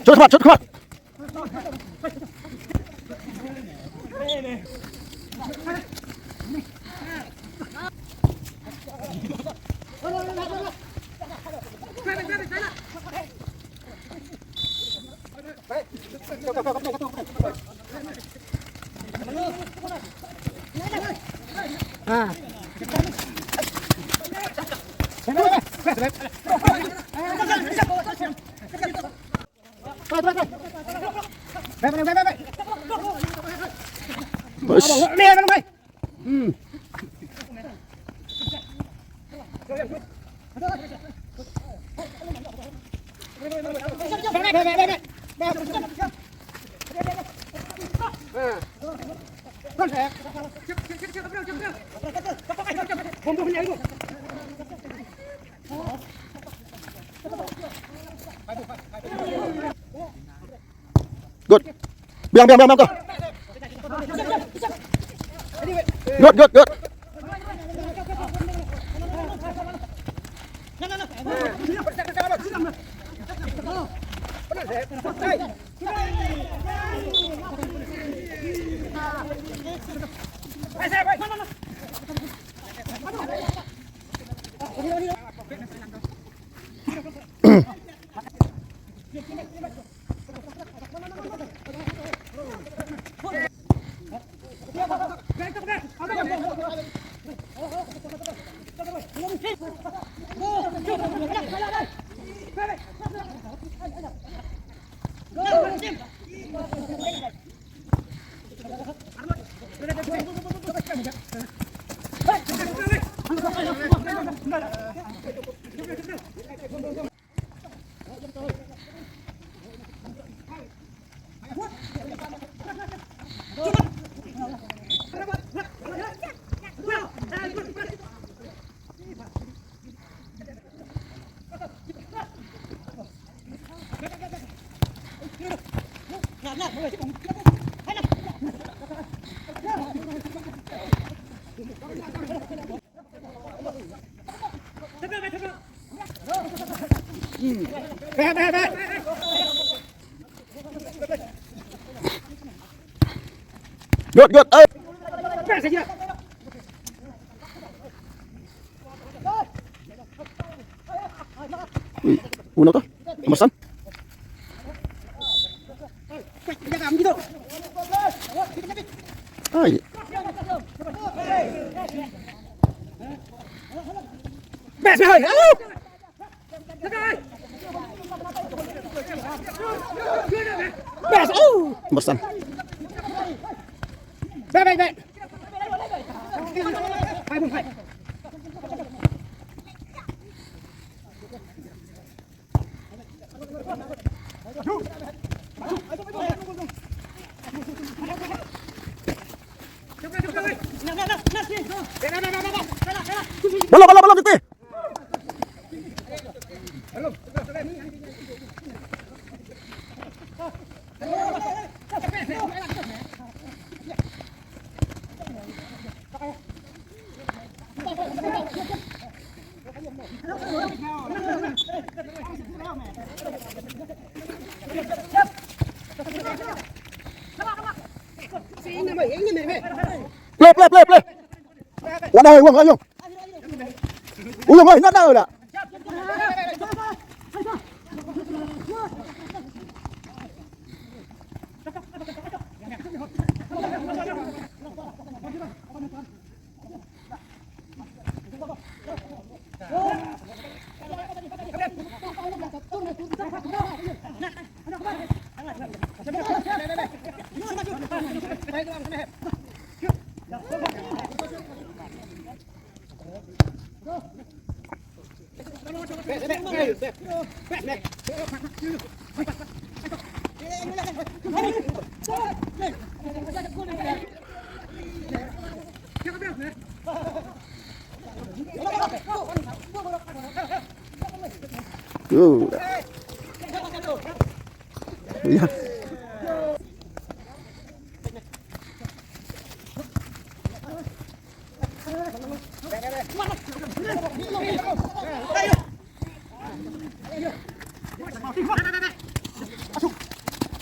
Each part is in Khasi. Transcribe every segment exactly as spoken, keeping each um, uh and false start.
Shot khmat, shot khmat. Good. Biang, biang, biang, biang tu. Good, good, good. Good, good. Ơi. Ui, uno to. Masan. Ai. Best, best. Best. Oh. Masan. Best, best, best. Bala, bala, bala, titi. Play, play, play, play. Wah, dah, wah, wah. Ulo mai na na la. Ooh. Yeah.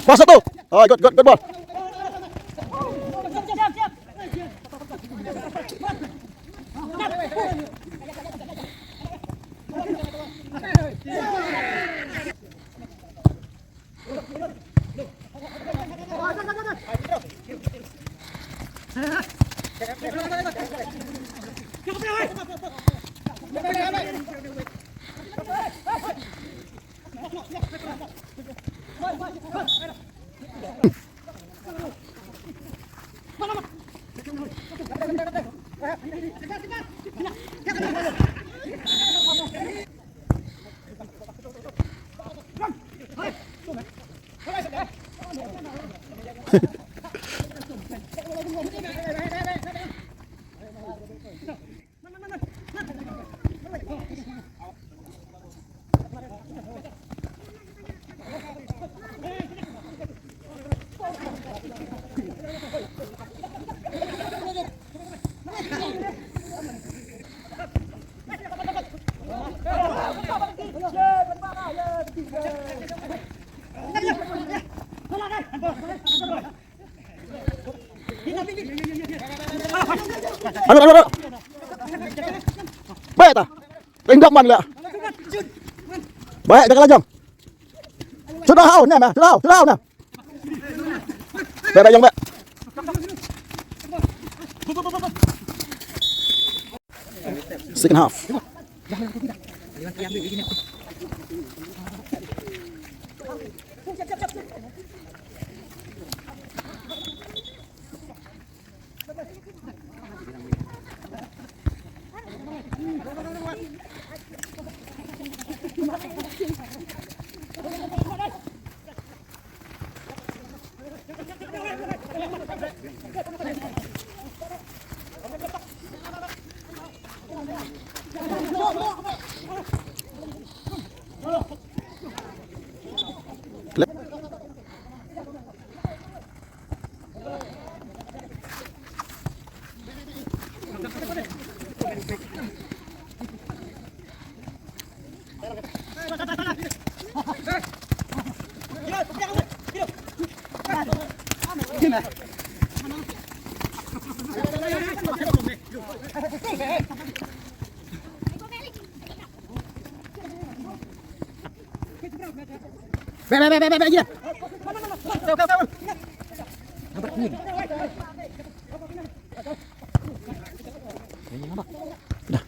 Pas satu. Oh, good, good, good ball. Alo, alo, alo. Baik ta. Tengok man lah. Baik, dah kalah jam. Sudah hau, nah, nah, sudah hau, sudah hau, nah. Baik, baik, jam baik. Second half. Baik, baik, baik, baik, baik, gila. Dah.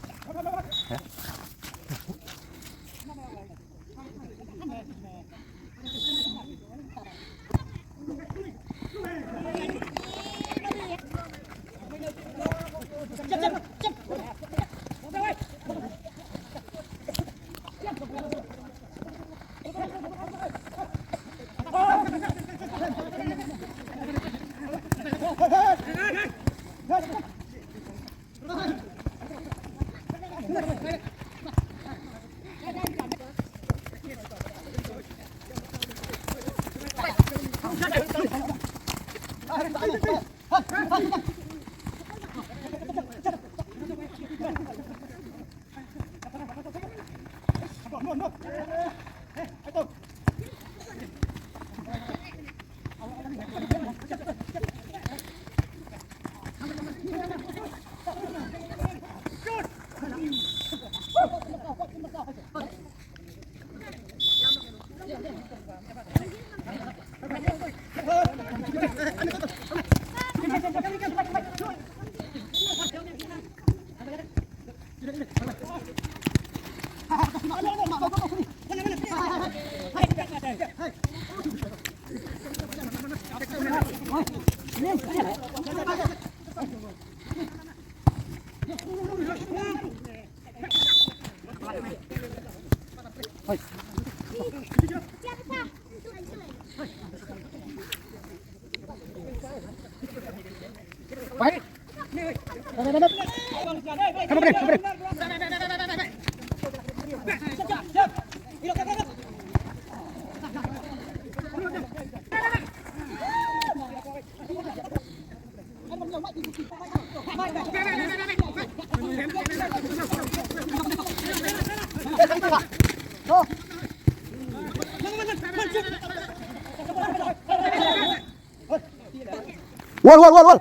Wall, wall, wall, wall.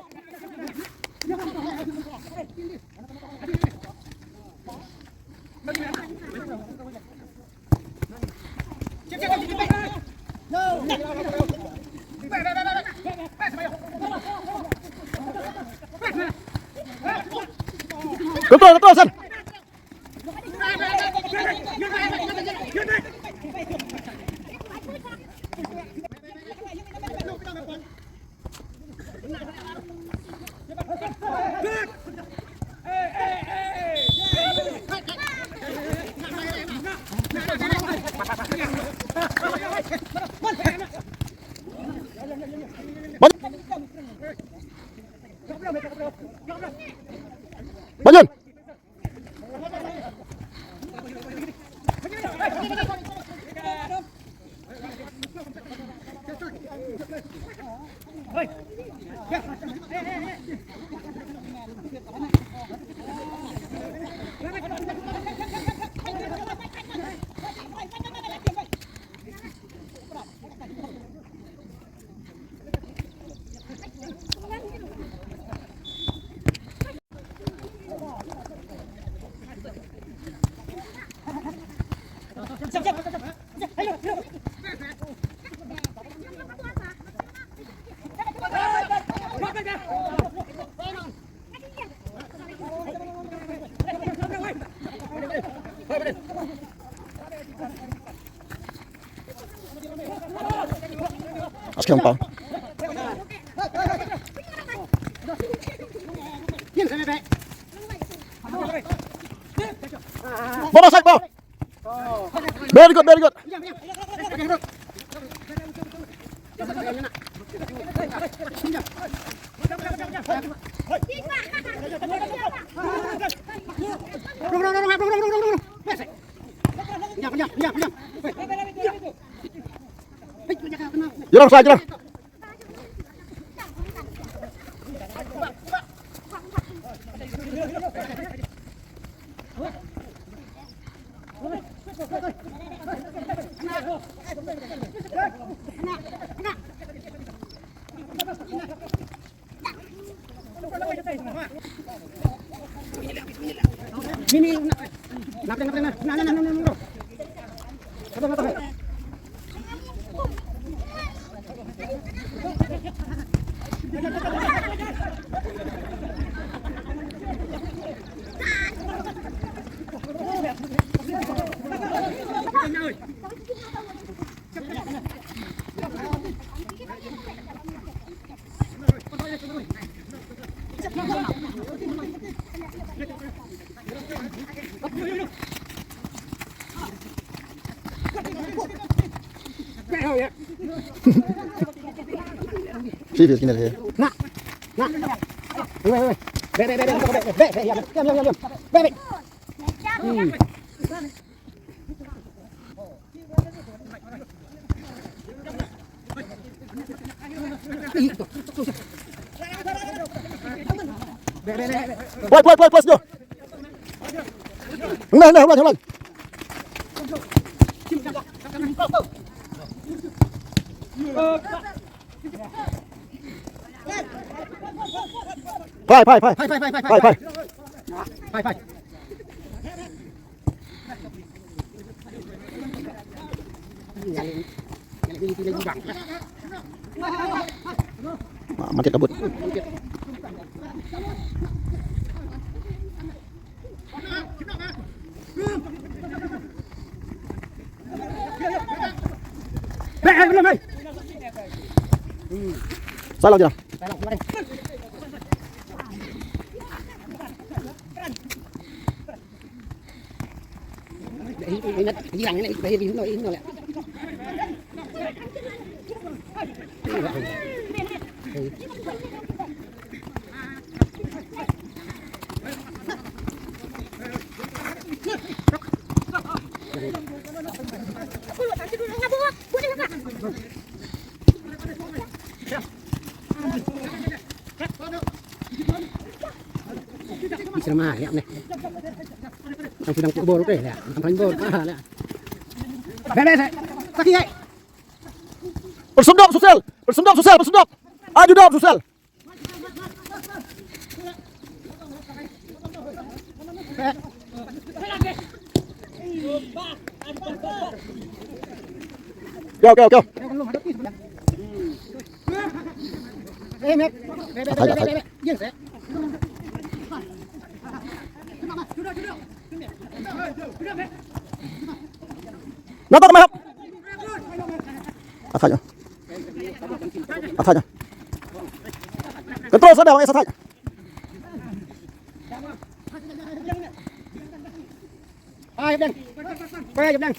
Betul, betul, San. Banyan. Askhem pa. Baba side ball. Very good, very good. Jarang side, jarang. Serious kena dia. Nak. Nak. Wei, wei, wei. Be, be, be, be, be, be, be, be, ya, ya, ya, ya, ya. Be, be. Hmm. Wait, wait, wait, wait, no. Nah, nah, hold on, hold on. Phai, phai, phai. Phai, phai, phai, phai, phai. Phai, phai. Phai, phai. Ah, mati kabut. Salah je. Isra ma ya ne. Ang sidang bor te ya. Ang paling bor. Ah, ya. Bebe se. Sakhi hai. Bersunduk, Susel. Bersunduk, Susel. Bersunduk. Aju dok, Susel. Go, go, go. Nata kemahap. Athaj. Athaj. Control, sada, wai, athaj. Ai, Bang. Wai, Bang.